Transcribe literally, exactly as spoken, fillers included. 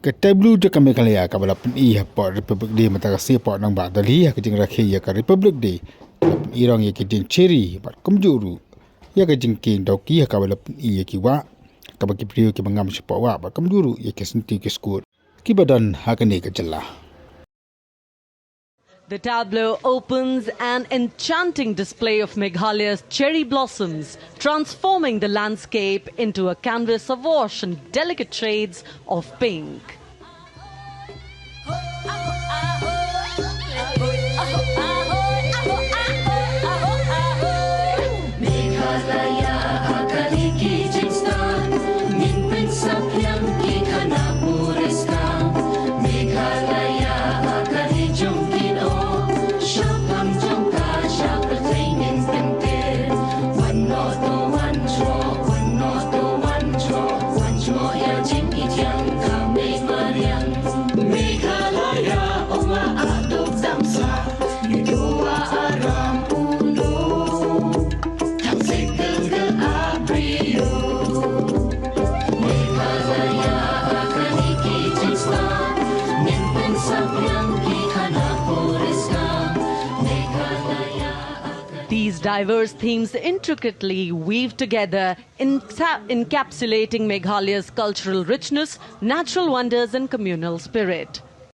Ka Taiblu jong ka Meghalaya kaba la pyni hapoh Republic Day mynta ka sngi hapoh Nangbah Delhi ha ka jingrakhe ïa ka Republic Day, ka la pyni rong ïa ka jingcherry bad kumjuh ruh ïa ka jingkieng dawki ha kaba la pyni ïa ki wah, kaba ki briew kiba ngam shapoh wah bad kumjuh ruh ïa ki syntiew ki skud kiba don ha kane ka jylla. The tableau opens an enchanting display of Meghalaya's cherry blossoms, transforming the landscape into a canvas awash in delicate shades of pink. These diverse themes intricately weave together, encapsulating Meghalaya's cultural richness, natural wonders, and communal spirit.